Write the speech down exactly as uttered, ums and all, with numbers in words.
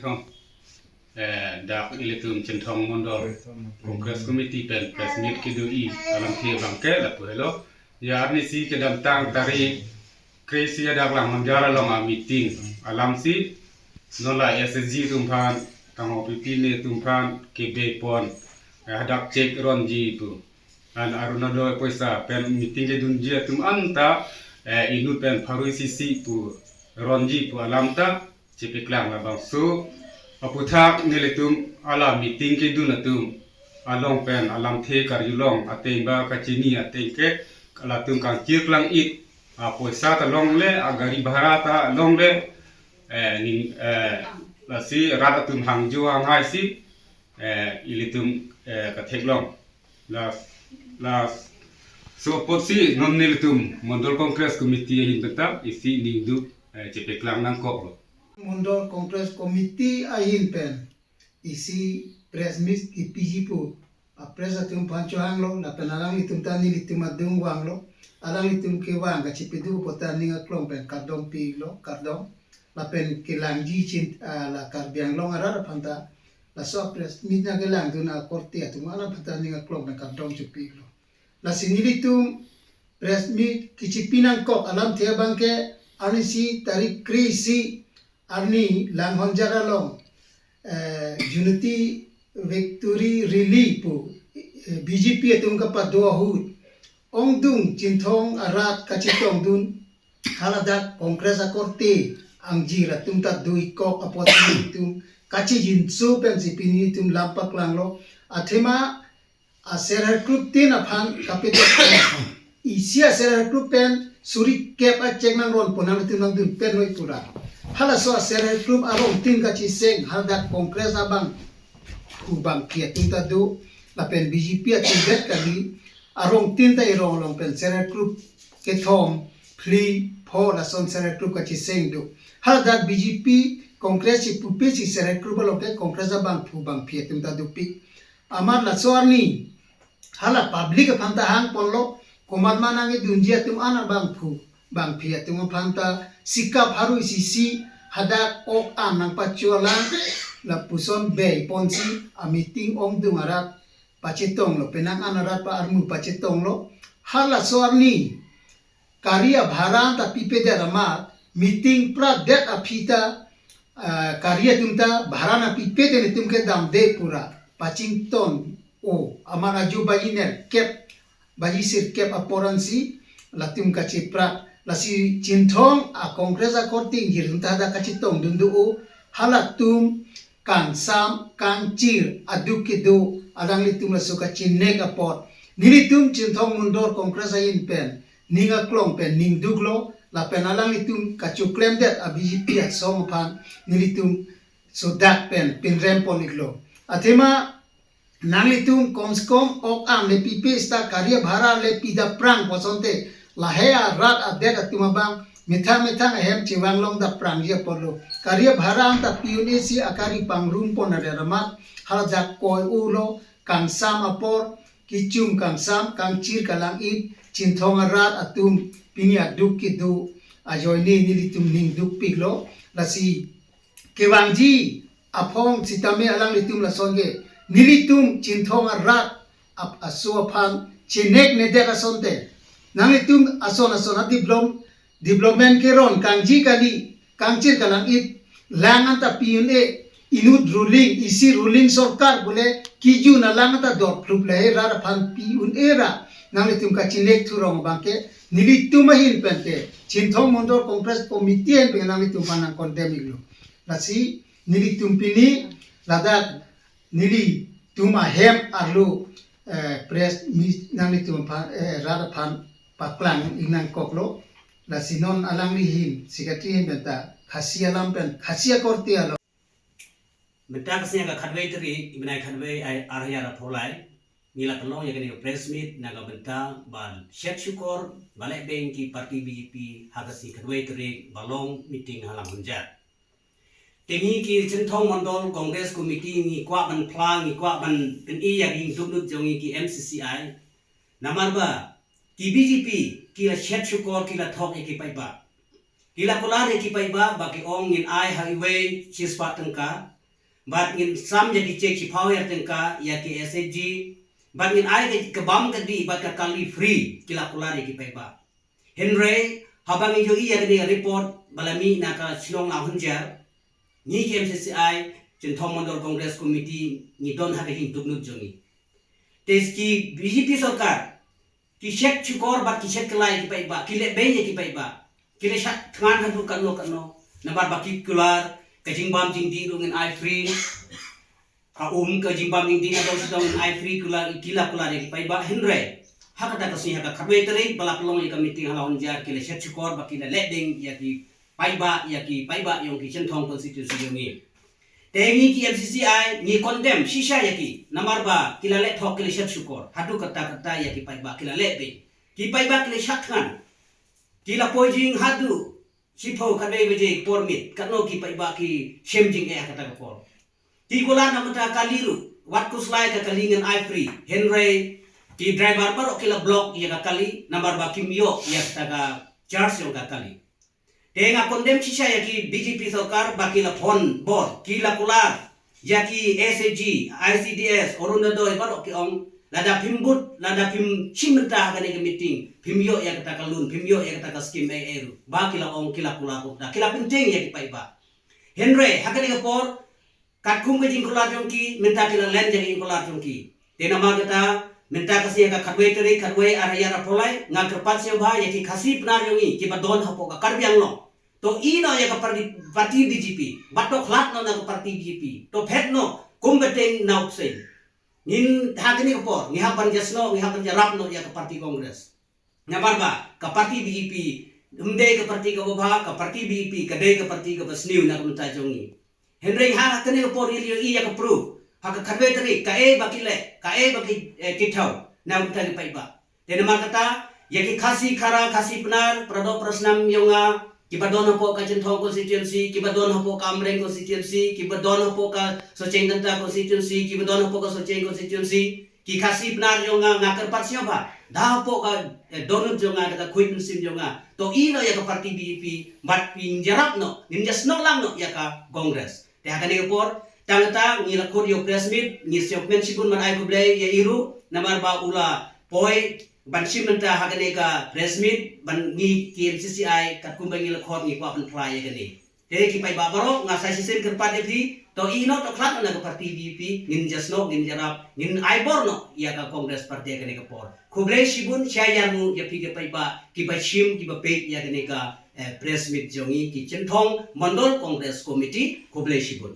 Thong. Eh, dak ilitum Chinthong Mondol Congress Committee pen press meet kedo-i alamthe abangke lapu helo. Ya arnisi kedamtang tarik kre-isi adak Langhonjar along a meeting alamsi non la S H G atum aphan, tangho pipi ne atum aphan kebepon, eh, hadak cheque ronji pu. An Orunodoi poisa pen meeting kedunji atum anta, eh, inut pen pharo isi isi pu ronji pu alam ta chepeklang labangso. Aphuthak nelitum hala meeting kedun atum along pen alamthe karjulong ateng ba kachini ateng ke latum kangchir klang-it, ah, poisa ta longle, ah, gari bhara ta longle, eh, ning, eh, lasi rat atum hangjo hanghai si, eh, ilitum, eh, katheklong. Las, las, so apotsi non nelitum Mondol Congress Committee ahin pen ta isi ningduk, eh, chepeklang nangkoklo. Mondol Congress Committee ahin pen isi press meet kepiji pu a press atum aphan chohanglo, lapen alanglitum ta nelitum adung vanglo, alanglitum kevang kachipeduk apot ta ning aklong pen kardom pilo, kardom, lapen kelangji chin, ah, la Karbi Anglong arat aphan ta, laso press meet nangkelangdun akorte atum an aphan ta ning aklong pen kardom chopilo. Lasi nelitum press meet kechipi nangkok alamthe abangke arnisi tarik kre-isi arni Langhonjar along, eh, Unity Victory Rally pu, eh, B J P atum kapado ahut ongdung Chinthong arat kachetongdun haladak Congress akorte angjir atum ta do-ik kok apot atum kachijinso pensi pini itum lam paklanglo. Athema a self help group tin aphan kapedet isi a self help group pen suri kep a cheque nangronpon nangtum nangdun pen noi pura. Halaso a self help group arongtin kachiseng haladak Congress abangphu bangphi atum ta do, lapen B J P atum vet kali, arongtin ta erong along pen self help group kethom, phli, pho lason self help group kachiseng do. Haladak B J P, Congress si pupe si self help group along ke Congress abangphu bangphi atum ta dopik. Amat laso arni hala public aphan ta hangponlo, komat ma nangkedunji atum an abangphu bangphi atum aphan ta sikap haru isi isi hadak ok an nangpacholang lapuson beiponsi a meeting ongdung arat pachetonglo, penang an arat pa armu pachetonglo. Halaso arni gari abhara ta pipedet amat meeting pradet aphi ta, ah, gari atum ta bhara nangpipe te netum ke damde pura pachington o amat ajo baji nerkep baji sirkep apor ansi latum kachiprat, lasi Chinthong a Congress akorte angjir atum ta hadak kachetongdun do o, halatum kangsam kangchir aduk kedo alanglitum laso kachinek apot nelitum Chinthong Mondol Congress ahin pen ning aklong pen ningduklo, lapen alanglitum kachoklemdet a B J P asong aphan nelitum sodak pen pinrempon-iklo. Athema nanglitum komskom ok an le pipe seta gari abhara le pidapprang pu asonte lahei arat adet atum abang methang methang ahem chevanglong dapprangji apotlo. Gari abhara an ta pi-un-e si a gari pangrumpon adet amat haladak koi-olo, kangsam apor, kechum kangsam, kangchir kalang-it, Chinthong arat atum pini aduk kedo ajoine nelitum ningdukpiklo. Lasi kevangji aphong sitame alanglitum lason ke nelitum Chinthong arat ap aso aphan chineknedet asonte nanglitum ason ason a develop, development keron kangji kali, kangchir kalang-it, lang an ta pi-un-e, inut ruling, isi ruling sorkar bole kijun alang an ta dorphlup lahei rat aphan pi-un-e ra nanglitum kachinek thurong abangke nelitum ahin pen ke Chinthong Mondol Congress Committee ahin pen nanglitum aphan nang condemn-iklo. Lasi nelitum pini ladak nelitum ahem arlo, eh, press meet nanglitum aphan, eh, rat aphan paklang-ik nangkoklo. Lasi non alangli ahin, secretary ahin pen ta Khasi alam pen, Khasi akorte along. Mynta kasnya ka khatvei tarik, ibenai khatvei ai arhajar apholai, nila kelong ya kene press meet nangkabenta ba Shet Shukor, ba le beng ki party B J P ha Khasi khatvei tarik ba long meeting ha Langhonjar. Te ngi ki Chinthong Mondol Congress Committee ngi kwak ban phlang, ngi kwak ban pen-i ya ngi dukduk jong ngi ki M C C I. Namar ba ki B J P ki la Shet Shukor ki la thok ya ki paibak. Kila kular ya ki paibak, baki ong ngin ai ha ivei sispa tangka, bat ngin sam ya ki chek chiphaw ya tangka ya ki S H G, bat ngin ai ke kebam kedi, bat ka kali free, kila kular ya ki paibak. Henre, haba ngi jo-i ya kedi report, balami na ka Shillong la hunjar, ngi ki M C C I, Chinthong Mandal Congress Committee, ngi don ha kehing duknut jongni. Tes ki B J P sorkar, ki shet chukor bat ki shet kelai ki paibak, ki le bei ya ki paibak, ki le shat thangan hadu kano kano, nabar baki kular, kajingbam jingdi ru ngin ai free, ka um kajingbam jingdi adong sitong ngin ai free kular, kila kular ya ki paibak henre. Hakata kasi haka kharve tarik, bala pelong ya ka meeting hala hunjar, ki le shet chukor, baki le le ding ya ki paibak, ya ki paibak yong ki Chinthong constituency yong ngi. Te ngi ki M C C I, ngi condemn sisa ya ki, namarba, kila le thok ki le shet chukor, hadu kata kata ya ki paibak, kila le be. Ki paibak ki le shat thangan. Kila pojing hadu, sipho kave veje por mit, kano ki paibak ki shem jing eh kata ka por. Ki kular na mata kali ru, wat kuslai ka kali ngin ai free, henre, ki driver baru kila block ya ka kali, namarba kim yo ya kata ka charge yong ka kali. Te nga condemn sisa ya ki B J P sorkar, baki la phone bor, kila kular ya ki S H G, I C D S, Orunodoi baru ki ong, lada phim but, lada phim chim menta ha kane ka meeting, phim yo ya kata ka loan, phim yo ya kata ka scheme eh eh ru, baki la ong kila kular ko ta, kila penting ya ki paibak. Henre, ha kane ka por, katkum kajing kular jong ki, menta kila len jong ki kular jong ki. Te namar kata, menta kasi ya ka kharve tarik, kharve arayar apolai, nga kerpat siya ba ya ki Khasi penar yong ngi, ki ba don hapo ka Karbi Anglong. To i no ya ka party, party B J P, bat to khlat no na ka party B J P, to phet no, kum beteng na upsen. Ngin ha kane ka por, ngi ha ban jasno, ngi ha ban jarap no ya ka party Congress. Namarba, ka party B J P, umde ka party ka babha, ka party B J P, kade ka party ka basniu na kumta jong ngi. Henre ha kane ka por ili i ya ka proof, ha ka kharve tarik, ka e baki le, ka e baki, eh, kithaw, na kumta ki paibak. Te namar kata, ya ki Khasi khara, Khasi penar, prado prasnam yong nga, ki ba don hapo ka Chinthong constituency, ki ba don hapo ka Amreng constituency, ki ba don hapo ka Socheng Danta constituency, ki ba don hapo ka Socheng constituency, ki Khasi penar yong nga, nga kerpat siya ba, dah hapo ka, eh, donut yong nga, ka khuit pensim yong nga. To i no ya ka party B J P, bat pin jarap no, ngin jasno lang no ya ka Congress. Te ha kane ka por, tangta ngi lakhor yo press meet, ngi siok men sibun man ai khublei ya iru, namarba ula poi, ban shim menta ha kane ka press meet, ban ngi ki M C C I, katkum ba ngi lakhor ngi kwa pen try ya kane. Te ki paibak baru, nga sai sisen kerpat ya phi, to i no to khlat na ka party B J P, ngin jasno, ngin jarap, ngin ai bor no, ya ka Congress party ya kane ka por. Khublei sibun, shayar mu, ya phi ki paibak, ki ba shim, ki ba pek, ya kane ka, eh, press meet jong ngi, ki Chinthong Mandal Congress Committee, khublei sibun.